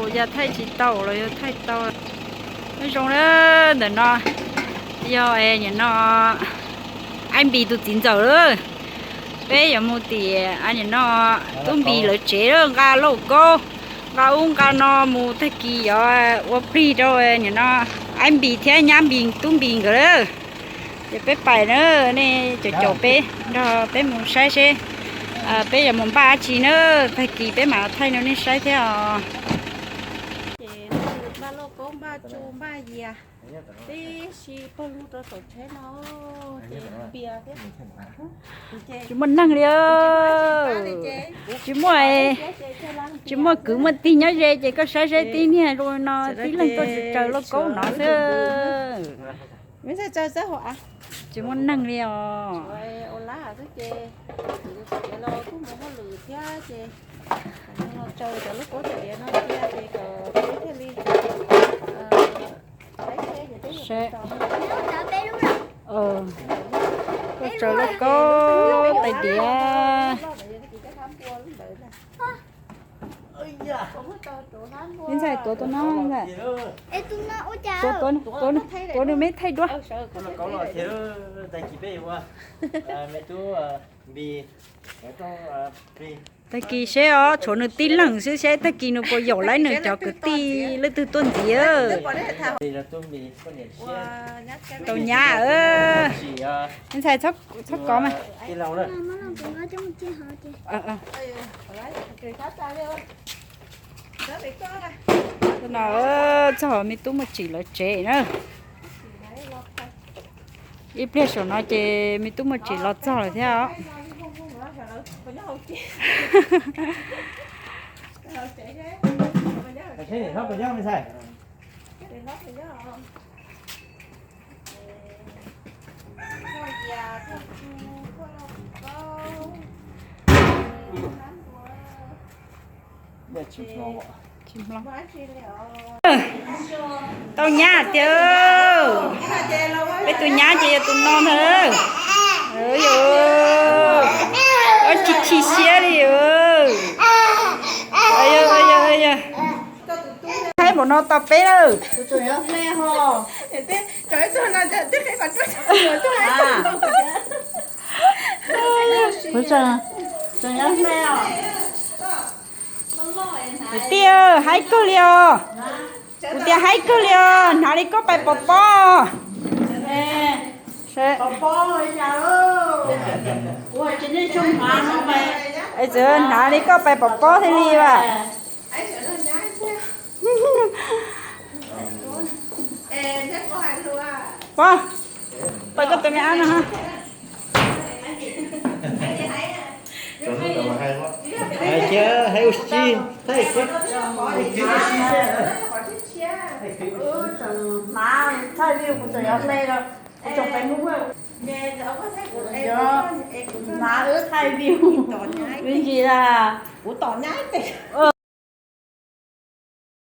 Yog thaij tsis tau los yog thaij tau. Nyob zoo na, ntawm no yog nim no Aib Npis tus txiv ntxawm lawm. Peb yuav mus tim nim no Tub Npis lawv tsev lawm, nqa lauj kaub, nqa ub nqa no mus, tag kis yuav ua plig rau nim no Aib Npis thiab nyab Npis, Tub Npis nkawd lawm. Ces peb pais na, nej caum caum peb nrog peb mus saib seb peb yuav mus npaj dab tsi na, tag kis peb mam thaij rau nej saib thiab os. Ces npaj lauj kaub, npaj tsu, npaj yias tib si pawg lug rau saum tsheb no, ces npias thiab. Tsis muaj neeg li. Tsis muaj, tsis muaj kwv muaj tij nyob ze ces koj saib saib tib niag zoo no tib leeg tuaj tsaws lauj kaub no xwb. Tsis muaj neeg li os. Tuaj tsaws lauj kaub tais diav. Ib ntxhais tuav tus no, tuav, tuav nws me thaij dua. Tag kis seb os, tshuav nws tib leeg xwb, seb tag kis nws puas yaum laib nws cov kwv tij leej twg tuaj ntxiv. Tau nyab, ib ntxhais txhob kov mas. No txog me tub Muaj Tsim lawv tsev na. Ib pliag saum no ces me tub Muaj Tsim los txog lawm thiab os. Tsis hlo. Tau nyab tiag. Peb tus nyab ces yog tus no ntag. Yog, tsis chim siab li. Thaij npaum no tau peb lawm. Tij, haib kawg li os. Kuv tias haib kawg li os, hnav li koj pais pov pob. Txawm hnav li koj pais pov pob thiaj li as. Pov, pais koj tus me ab no ha. Hais ua si, hais ua si, hnav thaij view kuv tseem yuav hle los kuv tseem pais mus. Hnav wb thaij view me ntsis a.